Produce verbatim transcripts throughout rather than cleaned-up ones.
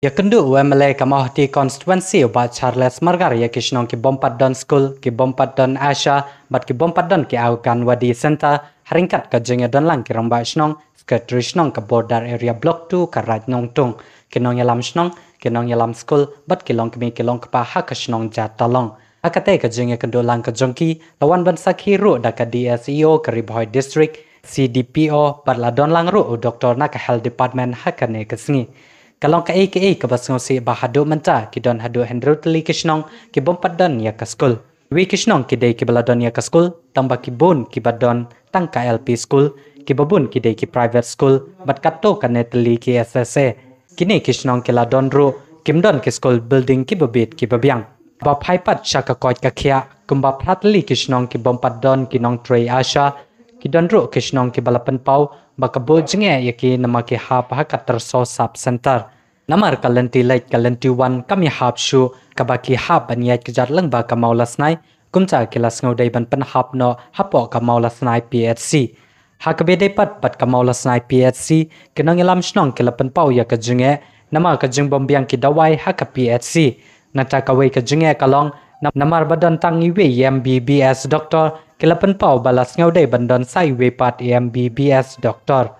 Ïakynduh u M L A ka Mawhati Constituency u Bah Charles Margar ïa ki shnong ki bym pat don skul, ki bym pat don ASHA, bad ki bym pat don ki Anganwadi Centre, ha ryngkat ka jingïadon lang ki rangbah shnong, Secretary Shnong ka Border Area Block two ka Raid Nongtung, ki nongïalam shnong, ki nongïalam skul, bad ki longkmie ki longkpa ha ka shnong Jatalong. Ha kata ka jingïakynduh lang ka jong ki, la wan ban sakhi ruh da ka D S E O ka Ri Bhoi District, C D P O, bad la don lang ruh u doktor na ka Health Department ha kane ka sngi. Ka long kaei kaei kaba sngewsih ba haduh mynta ki don haduh hynriew tylli ki shnong ki bym pat don ïa ka skul. Kiwei ki shnong ki dei kiba la don ïa ka skul, tang ba ki bun kiba don tang ka L P skul, kiba bun ki dei ki private skul, bad katto katne tylli ki S S A. Kine ki shnong ki la don ruh, kim don ki skul building kiba bit kiba biang. Ba phai pat sha ka koit ka khiah, kumba phra tylli ki shnong ki bym pat don ki nongtrei ASHA, ki don ruh ki shnong kiba la pynpaw ba ka buh jingeh ïa ki namar ki hap ha ka Tyrso Sub Centre. Namar ka lynti leit ka lynti wan kam ïahap shuh, kaba ki hap ban ïaid kjat lyngba ka Mawlasnai, kumta ki la sngewdei ban pynhap noh hapoh ka Mawlasnai P H C. Ha kaba ïadei pat bad ka Mawlasnai P H C, ki nongïalam shnong ki la pynpaw ïa ka jingeh namar ka jingbymbiang ki dawai ha ka P H C. Nangta kawei ka jingeh ka long, nam-, namar ba don tang iwei i M B B S doktor, ki la pynpaw ba la sngewdei ban don sa iwei pat i M B B S doktor.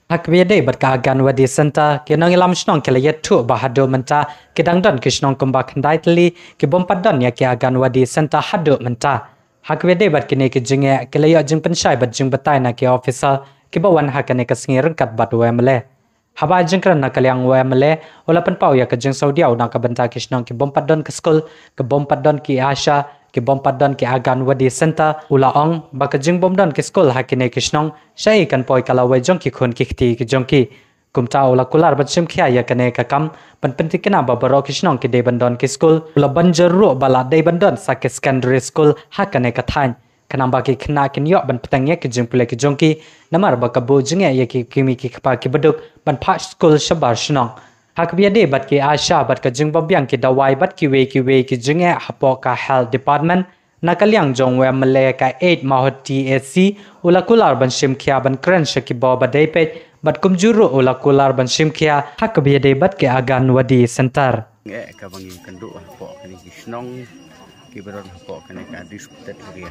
Ha kaba ïadei bad ka Anganwadi Centre, ki nongïalam shnong ki la ïathuh ba haduh mynta ki dang don ki shnong kumba khyndai tylli ki bym pat don ïa ki Anganwadi Centre haduh mynta. Ha kaba ïadei bad kine ki jingeh, ki la ïoh jingpynshai bad jingbatai na ki officer kiba wan ha kane ka sngi ryngkat bad u M L A. Haba ai jingkren na ka liang u M L A, u la pynpaw ïa ka jingsngewdiaw na ka bynta ki shnong ki bym pat don ki skul, ki bym pat don ki ASHA, ki bym pat don ki Anganwadi Centre, u la ong ba ka jingbym don ki skul ha kine ki shnong, shaei kan poi ka lawei jong ki khun ki kti ki jong ki. Kumta u la kular ban shim khia ïa kane ka kam, ban pyntikna ba baroh ki shnong ki dei ban don ki skul, u la ban jur ruh ba la dei ban don sa ki secondary school ha kane ka thaiñ. Khnang ba ki khynnah kin ïoh ban bteng ïa ki jingpule ki jong ki, namar ba ka buh jingeh ïa ki kmie ki kpa ki baduk ban phah skul shabar shnong. Ha kaba ïadei bad ki ASHA bad ka jingbymbiang ki dawai bad kiwei kiwei ki jingeh hapoh ka Health Department, na ka liang jong u M L A ka eight Mawhati A C, u la kular ban shim khia ban kren sha ki bor ba dei peit, bad kumjuh ruh u la kular ban shim khia ha kaba ïadei bad ki Anganwadi Centre. Ngeh kaba ngi kynduh hapoh kane ki shnong kiba don hapoh kane ka disputed area,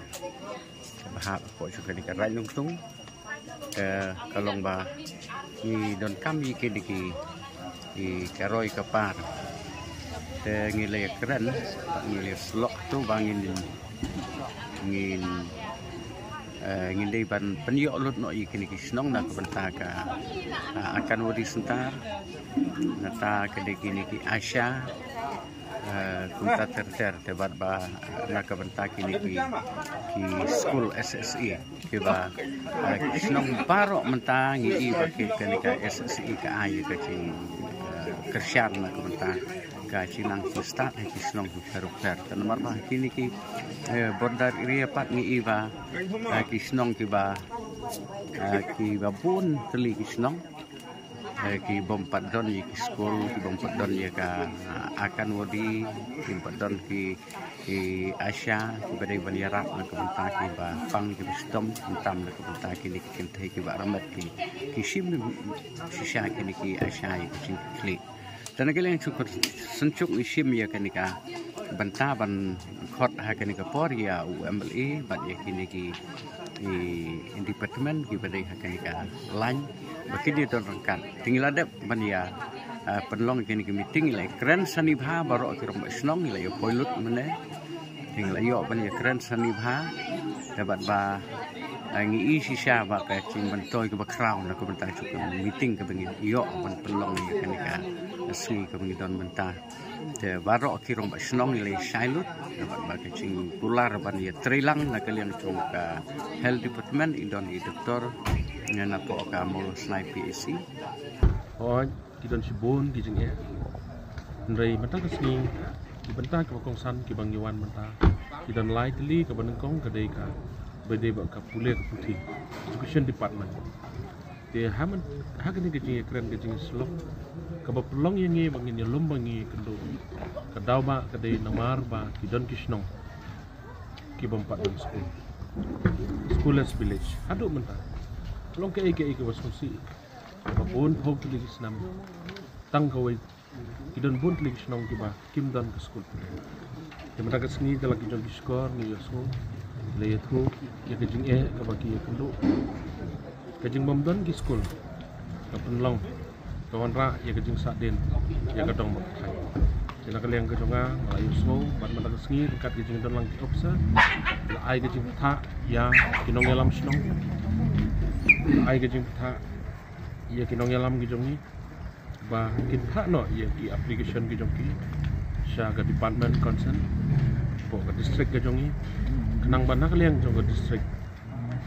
kaba hap hapoh jong kane ka Raid Nongtung. Ka, ka long ba ngi donkam ïa kine ki, ki ka roi ka par. Te ngi la ïakren, ngi la ïasyllok tu ba ngin, ngin, eh, ngin dei ban pynïoh lut noh ïa kine ki shnong na ka bynta ka, ah, Anganwadi Centre, nangta ka dei kine ki ASHA, eh, kumta ter ter, te bad ba, eh, na ka bynta kine ki, ki skul S S A, kiba, eh, ki shnong baroh mynta ngi i ba ki kane ka S S A ka ai ka jing, eh, kyrshan na ka bynta ka jingnang jingstad ha ki shnong ki pher u pher. Te namar ba kine ki, eh, border area pat ngi i ba, eh, ki shnong kiba, eh, kiba bun tylli ki shnong, eh, ki bym pat don ïa ki skul, ki bym pat don ïa ka, ah, Anganwadi, ki bym pat don ki, ki ASHA, kiba dei ban ïarap na ka bynta kiba pang kiba shitom, khamtam na ka bynta kine ki kynthei kiba armet ki, ki shim shisha kine ki ASHA ïa ki jingkitkhlieh. Te na ka liang jong ka synshuk ngi shim ïa kane ka bynta ban khot ha kane ka por ïa u M L A bad ïa kine ki, i, department kiba dei ha kane ka lain ba kin ïa don ryngkat. Te ngi la dep ban ïa, ah, pynlong kine ki meeting, ngi la ïa kren sani bha baroh ki rangbah shnong, ngi la ïa poi lut mynne. Te ngi la ïoh ban ïa kren sani bha. Te bad ba, ah, ngi i shisha ba ka jingmyntoi kaba khraw na ka bynta jong ka meeting kaba ngi ïoh ban pynlong ïa kane ka sngi kaba ngi don mynta. Te baroh ki rangbah shnong ngi la ïa shai lut, te bad ba ka jingkular ban ïa trei lang na ka liang jong ka Health Department i don i doktor, ïa napoh ka Mawlasnai P H C. Hooid, ki don shibun ki jingeh. Hynrei mynta ka sngi, ki bynta kiba kongsan kiba ngi wan mynta, ki don lai tylli, kaba nyngkong ka dei ka, ba dei ba ka pule ka puthi, Education Department. Te ha man, ha kane ka jingïakren ka jingïasyllok, kaba pynlong ïa ngi ba ngin ïalum ba ngi kynduh, ka daw ba ka dei namar ba ki don ki shnong ki bym pat don skul. Schoolless village. Haduh mynta, long kaei kaei kaba sngewsih. Ba bun phew tylli ki snem, tang kawei Ki don bun tylli ki shnong kiba kim don ka skul pule. Te mynta ka sngi da la ki jong ki shkor ngi ïohsngew, la ïathuh ïa ka jingeh kaba ki ïakynduh. Ka jingbym don ki skul ka pynlong ka wanrah ïa ka jingsahdien ïa ka dong bad ka thaiñ. Te na ka liang ka jong nga nga la ïohsngew bad mynta ka sngi ryngkat ka jingdon lang ki officer la ai ka jingbthah ïa ki nongïalam shnong, la ai ka jingbthah ïa ki nongïalam ki jong ngi ba kin phah noh ïa ki application ki jong ki sha ka department concern hapoh ka district ka jong ngi, khnang ba na ka liang jong ka district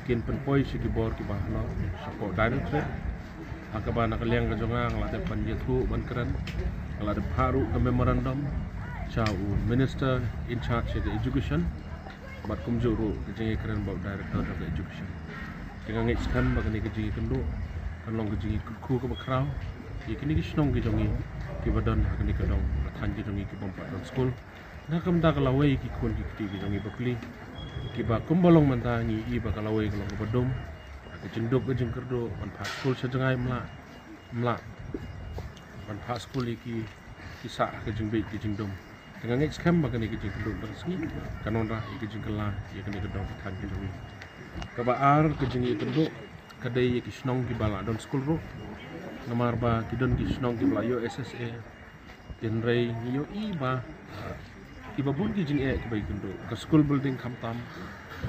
kin pynpoi sha ki bor kiba halor shapoh directorate. Ha kaba na ka liang ka jong nga nga la dep ban ïathuh ban kren, nga la dep phah ruh ka memorandum sha u minister in charge of education. Bad kumjuh ruh ka jingïakren bad u director jong ka education. Te nga ngeit skhem ba kane ka jingïakynduh kan long ka jingïakynduh kaba khraw ïa kine ki shnong ki jong ngi kiba don ha kane ka dong ka thaiñ ki jong ngi kibym pat don skul. Na ka bynta ka lawei ki khun ki kti ki jong ngi bapli kiba kumba long mynta ngi i ba ka lawei ka long kaba dum, ka jingduk ka jingkyrduh ban phah skul sha jngai mla mla ban phah skul ïa ki ki sah ka jingbit ki jingdum. Te nga ngeit skhem ba kane ka jingkynduh ba ka sngi kan wanrah ïa ka jingkylla ïa kane ka dong ka thaiñ ka jong ngi. Kaba ar ka jingïakynduh ka dei ïa ki shnong kiba la don skul ruh. Namar ba ki don ki shnong kiba la ïoh S S A. Hynrei ngi ïohi ba kiba bun ki jingeh kiba ïakynduh ka skul building khamtam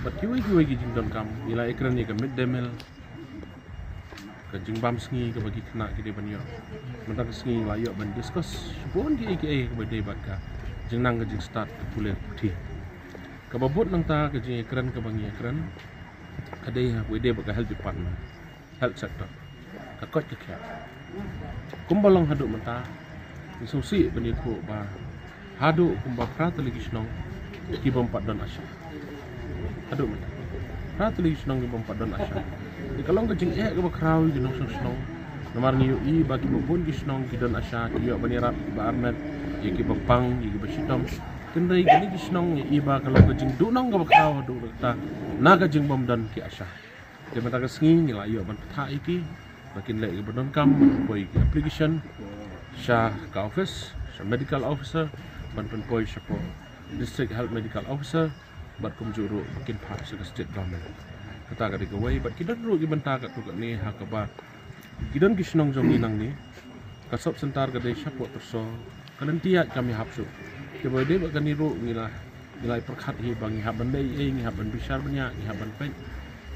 bad kiwei kiwei ki jingdonkam, ngi la ïakren ïa ka mid day meal. Ka jingbam sngi kaba ki khynnah ki dei ban ïoh. Mynta ka sngi la ïoh ban discuss shibun kiei kiei kaba dei bad ka jingnang ka jingstad ka pule ka puthi. Kaba bud nangta ka jingïakren kaba ngi ïakren ka dei ha kaba dei bad ka health department, health sector, ka koit ka khiah. Kumba long haduh mynta ngi sngewsih ban ïathuh ba haduh kumba phra tylli ki shnong kibym pat don ASHA. Haduh mynta phra tylli ki shnong kibym pat don ASHA. Te ka long ka jingeh kaba khraw ïa ki nongshong shnong. Namar ngi ïohi ba kiba bun ki shnong ki don ASHA, ki ïoh ban ïarap ïa kiba armet, ïa kiba pang, ïa kiba shitom. Hynrei kine ki shnong ngi ïohi ba ka long ka jingduhnong kaba khraw haduh katta na ka jingbym don ki ASHA. Te mynta ka sngi ngi la ïoh ban bthah ïa ki ba kin leh ïa kiba donkam ban poi ïa ki application sha ka office, sha medical officer, ban pynpoi shapoh district health medical officer, bad kumjuh ruh ba kin phah sha ka state government. Kata ka dei kawei, bad ki don ruh ki bynta katto katne ha kaba ki don ki shnong jong ngi nangne. Ka sub center ka dei shapoh Tyrshaw, ka lynti ïaid kam ïahap shuh. Te ba dei bad kane ruh ngi la ngi la pyrkhat hi ba ngi hap ban leh ei, ngi hap ban bishar bniah, ngi hap ban peit,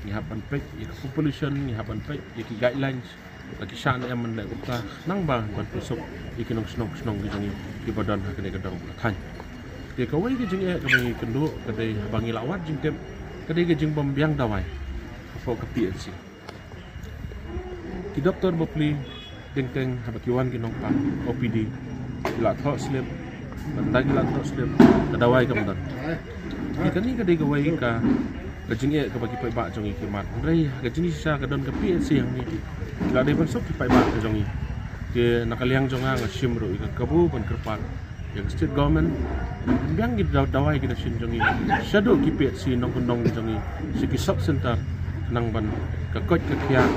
ngi hap ban peit ïa ka population, ngi hap ban peit ïa ki guidelines ba ki shah ne em ban leh kumta, khnang ba ban pynsuk ïa ki nongshnong shnong ki jong ngi kiba don ha kane ka dong ka thaiñ. Te kawei ka jingeh kaba ngi kynduh ka dei haba ngi la wad jingtip ka dei ka jingbym biang dawai hapoh ka P H C. Ki doktor bapli deng teng haba ki wan ki nongpang O P D ki la thoh slip, ban da ki la thoh slip ka dawai kam don. Te kane ka dei kawei ka ka jingeh kaba ki paidbah jong ngi ki mad. Hynrei ka jingshisha ka don ka P H C hangne, ki la dei ban suk ki paidbah ka jong ngi. Te na ka liang jong nga nga shim ruh ïa ka kabu ban kyrpad ïa ka state government ban pynbiang ki daw- dawai ki na shin jong ngi shaduh ki P H C nongkyndong jong ngi, sha ki sub center, khnang ban ka koit ka khiah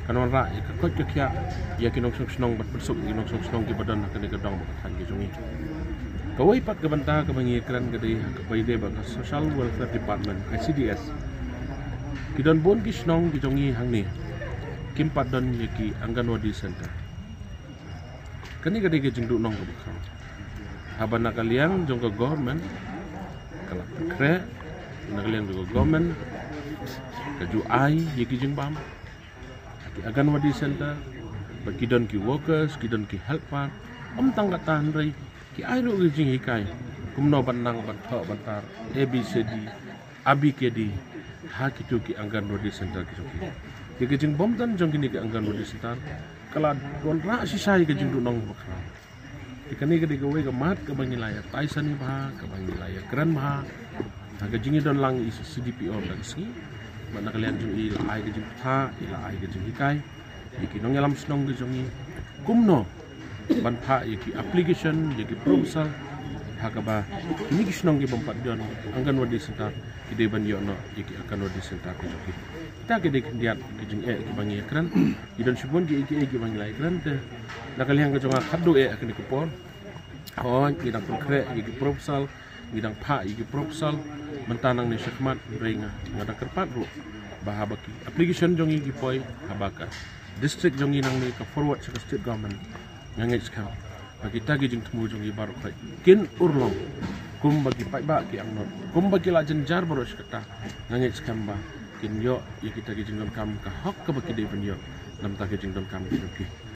kan wanrah ïa ka koit ka khiah ïa ki nongshong shnong ban pynsuk ïa ki nongshong shnong kiba don ha kane ka dong bad ka thaiñ ka jong ngi. Kawei pat ka bynta kaba ngi kren ka dei ha kaba ïadei bad ka Social Welfare Department, I C D S. Ki don bun ki shnong ki jong ngi hangne kim pat don ïa ki Anganwadi Center. Kane ka dei ka jingduhnong kaba khraw. Haba na ka liang jong ka government ka la khreh, na ka liang jong ka government ka ju ai ïa ki jingbam ha ki Anganwadi Center, bad ki don ki workers, ki don ki helper. Ym tang katta hynrei ki ai ruh ki jinghikai kumno ban nang ban thoh ban tar A B C D, A B K D ha kito ki Anganwadi Center ki jong ki. Ki, ki jingbymdon jong kine ki Anganwadi Center ka la wanrah shisha ïa ka jingduhnong kaba khraw. Te kane ka dei kawei ka mat kaba ngi la ïa taisan bha, kaba ngi la ïa kren bha ha ka jingïadon lang i C D P O da ka sngi. Bad na ka liang jong i la ai ka jingbthah, i la ai ka jinghikai ïa ki nongïalam shnong ki jong ngi kumno ban phah ïa ki application, ïa ki proposal ha kaba kine ki shnong kibym pat don Anganwadi Center ki dei ban ïoh noh ïa ki Anganwadi Center ki jong ki. Kita ki dei khyndiat ki jingeh kiba ngi ïa kren. Ki don shibun kiei kiei kiba ngi la ïa kren, te na ka liang ka jong nga khatduh eh ha kane ka por Hooid, ngi dang pynkhreh ïa ki proposal, ngi dang phah ïa ki proposal. Mynta nangne shakhmat, hynrei nga, nga dang kyrpad ruh ba haba ki application jong ngi ki poi ha ba ka district jong ngi nangne ka forward sha ka state government. Nga ngeit skhem ba kita ki jingthmu jong ngi baroh khoit kin urlong, kumba ki paidbah ki angnud, kumba ki la jynjar baroh shi katta. Nga ngeit skhem ba kin ïoh ïa kita ki jingdonkam ka hok kaba ki dei ban ïoh na bynta ki jingdonkam ki jong ki.